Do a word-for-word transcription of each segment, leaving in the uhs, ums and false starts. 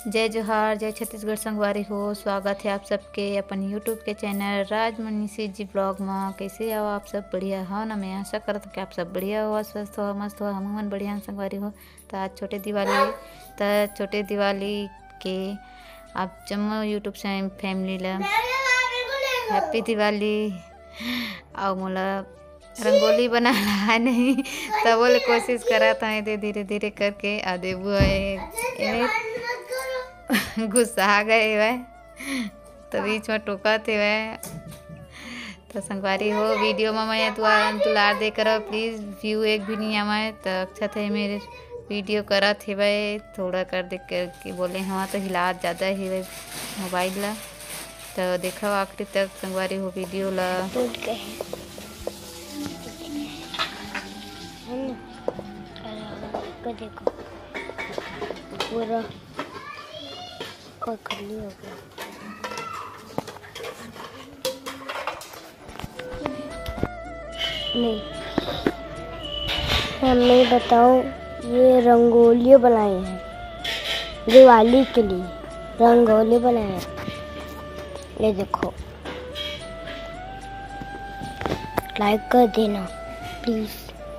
जय जोहार, जय छत्तीसगढ़ संगवारी हो। स्वागत है आप सबके अपन YouTube के चैनल राजमनीषी जी ब्लॉग में। कैसे हो आप सब? बढ़िया हो ना? मैं आशा करत हूँ कि आप सब बढ़िया हो, स्वस्थ हो, मस्त हो। हम मन बढ़िया हन संगवारी हो। तो आज छोटे दिवाली, तो छोटे दिवाली के आप जम्मो YouTube से फैमिली ला हैप्पी दिवाली। और मोला रंगोली बनाना है नहीं, तब बोले कोशिश करत हन दे धीरे धीरे करके। आ देबू है, ए, गुस्सा आ गए हुए, तो बीच में टोकत हुए। तो संगवारी हो, वीडियो में मैं दुआ दुलार दे करो प्लीज। व्यू एक भी नहीं आवे तो अच्छा थे मेरे वीडियो करत हेवे, थोड़ा कर दे करके बोले हवा तो हिलात ज़्यादा हेवे मोबाइल ला। तो देखो आखिरी तक संगवारी हो वीडियो ला। टूट गए हैं। है ना? और का देखो, पूरा खली हो गया। नहीं, मैं बताऊं, ये रंगोली बनाए हैं दिवाली के लिए, रंगोली बनाए हैं। ये देखो, लाइक कर देना प्लीज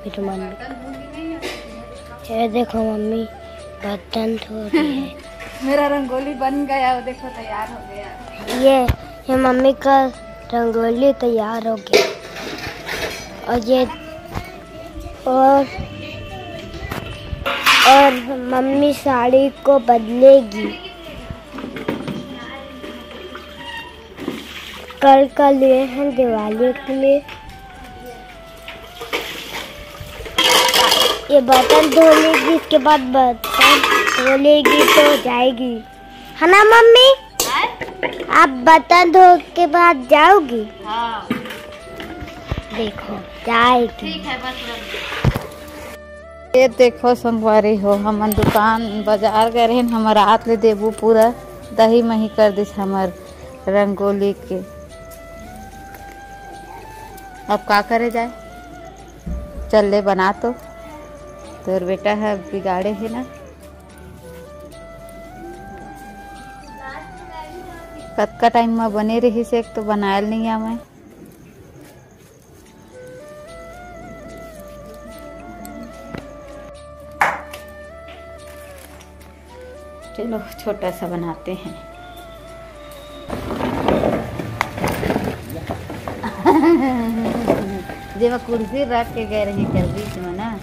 मेरे मम्मी। ये देखो मम्मी बर्तन धो रही है। मेरा रंगोली बन गया, वो देखो तैयार हो गया। ये ये मम्मी का रंगोली तैयार हो गया। और ये और और मम्मी साड़ी को बदलेगी। कल का लिए हैं दिवाली के लिए। ये बर्तन धो लेगी, इसके बाद बर्तन धो लेगी तो जाएगी, है ना मम्मी? आप बर्तन धो के बाद जाओगी? हाँ। देखो जाएगी। ठीक है, बस रख दो। ये देखो संगवारी हो, हमन दुकान बाजार गए रहेन, हमर हाथ ले देबू पूरा दही मही कर दिस हमर रंगोली के। अब का करे जाए, चल ले बना तो, तोर बेटा है बिगाड़े है ना। कतका टाइम में बने रहिस, एक तो बनायल नहीं आवे। चलो छोटा सा बनाते हैं। जेमा कुर्सी रख के गए रहे कर बीच में ना।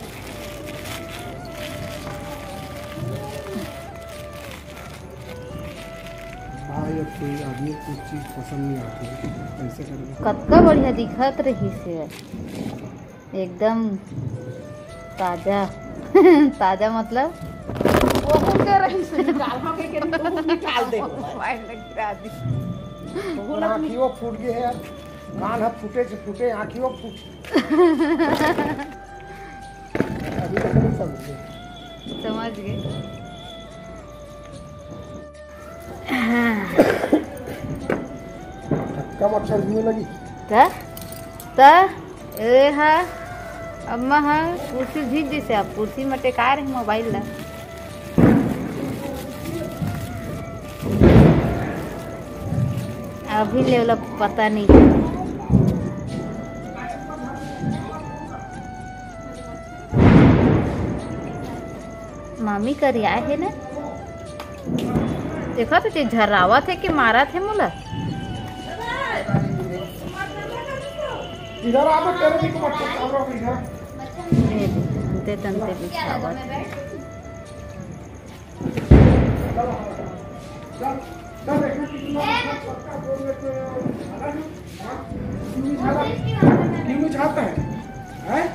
भाई, अब कोई आदमी को कुछ चीज पसंद नहीं आती है, कैसे करेंगे? कतका बढ़िया दिखत रहिस हे, एकदम ताजा। ताजा मतलब? वो फूट के रही से निकाल, हम के के वो निकाल दे। मोबाइल लग गिरा दी। वो आँखियों फूट गए है यार, कान ह फूटे से फूटे, आँखियों फूट। अभी तो नहीं समझे। समझ गए। हाँ। धक्का मच्छर हुए लगी। त, त, ए हा, अम्मा हा, कुर्सी भीज जैसे आप कुर्सी में टेका रहे मोबाइल ला। अभी ले ओला पता नहीं। मामी करिया हे ना, देखा तो झर्रावत हे कि मारत हे मोला। इधर आ तो तेरे भी को बच्चा काम रहा इधर। ये दे, अंते तंते बिछावत हे। क्यों नहीं झाड़ता है? हैं?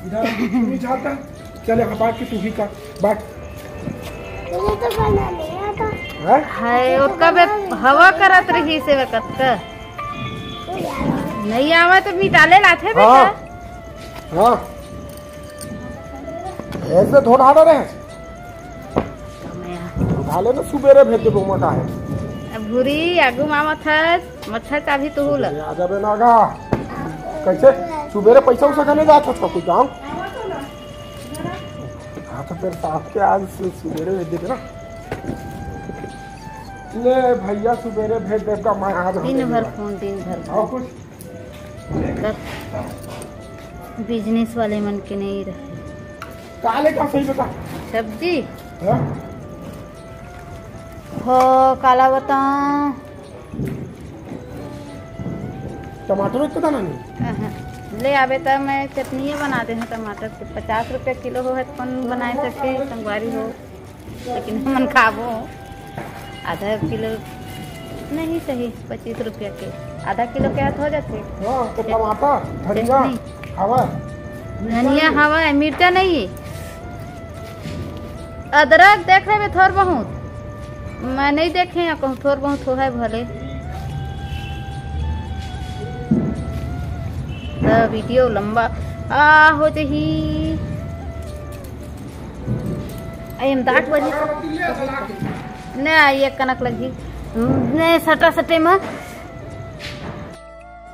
इधर क्यों नहीं झाड़ता है? चल, यहाँ बैठ के तू भी कर, बैठ। मुझे तो बनाने आता। हैं? हाय, ओतका बे हवा करत रहिस हे कतका। नहीं आवे तो मिटाले लाथे बेटा। हाँ। हाँ। ऐसे धो डाल रहे हैं। उठा ले ना, सुबेरे भेज देबो, मोटा है। अब भूरी आगू मा मथस, मथस अभी तो होला। सुबेरे आ जाबे ना गा। कैसे? सुबेरे पैसा उसा कने जात हस कुछ काम? हाँ, तो फिर साहब के आज सु-, सुबेरे भेज देबे ना। ले भैया, सुबेरे भेज देब का मैं आज दिन भर फोन, दिन भर और फोन। कुछ? बिजनेस वाले मन के नहीं रहे। का लेके आबो सही बता। सब्जी? हाँ? हो, काला बताऊं? टमाटर इतना ना नहीं। अहं। ले आबे त मैं चटनिए बना दे हूँ टमाटर के। पचास रुपया किलो हो है त कौन बनाए सके, संगवारी हो। लेकिन हमन खाबो आधा किलो, नहीं सही, पच्चीस रुपया के आधा किलो के हाथ हो जाथे। हाँ, तो टमाटर, धनिया चटनी। हवा, मिर्चा धनिया नहीं। हवा है, मिर्चा नहीं है। अदरक देख रहे थोर बहुत, मैं नहीं देखे या कहूँ थोर बहुत हो है भले। तो वीडियो लंबा आ हो जही। एम दांत बजी। ना, ये कनक लगी। ने सटा सटे में।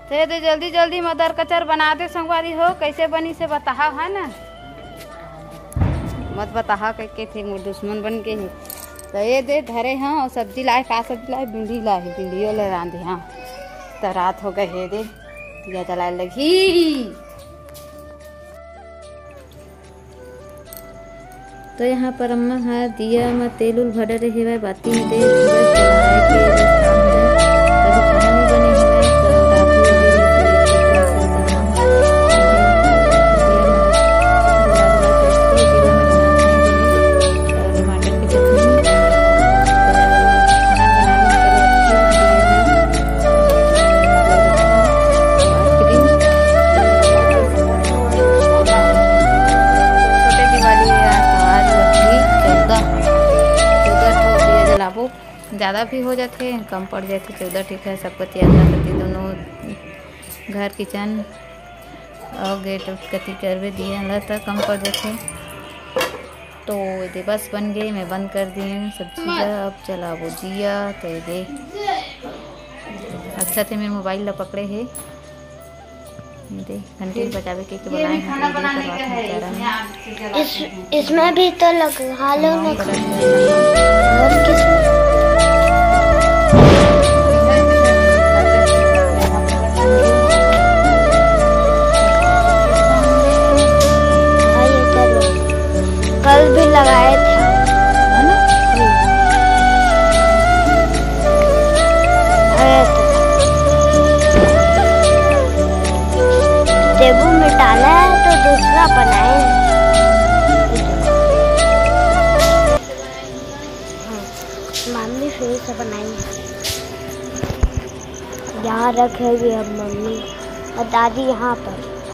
ते दे जल्दी जल्दी में दर कचर बना दे संगवारी हो, कैसे बनी से बताओ, है ना? मत बताओ कह के थे मोर दुश्मन बन के हे। तो ये दे धरे हाँ, और सब्जी लाए, का सब्जी लाए? भिंडी लाए, भिंडियो ले रांधे हाँ। तो रात हो गए हे दे, दिया जलाए लगी। तो यहाँ पर अम्मा ह दिया म तेल उल भरे रहे हवय, बाती में दे पूरा जलाए के बस काम हवय। अभी खाना नहीं बने हवय, तो रात में भी टमाटर के चटनी, तो खाना बनाने के बाद फिर दिया में छोटे दिवाली है आज, तो आज लगही चौदह, चौदह ठो दिया जलाबो। ज़्यादा भी हो जाथे, कम पड़ जाथे, चौदह ठीक है। सब कति अंदर कति दोनों घर किचन और गेट कति करबे दिया ला त कम पड़ जाथे। तो ये दे बस बन गए, मैं बंद कर दिए हूँ सब्जी ला। अब जलाबो दिया। तो ये दे अच्छा थे मेरे मोबाइल ला पकड़े है, ये दे घंटी बजावे के, के ये बनाए भी हैं, खाना तो ये दे बनाने करवा का के है, जा रहा इसमें है। आप से जलाते इस, हैं। इसमें भी तो लगा लो ना। और किस हाँ, ये करो। कल भी लगाए थे। है ना? अरे तो टेबू मिटाना है तो दूसरा बनाए। हाँ, मम्मी फिर से बनाई। यहाँ रखेगी अब मम्मी और दादी यहाँ पर।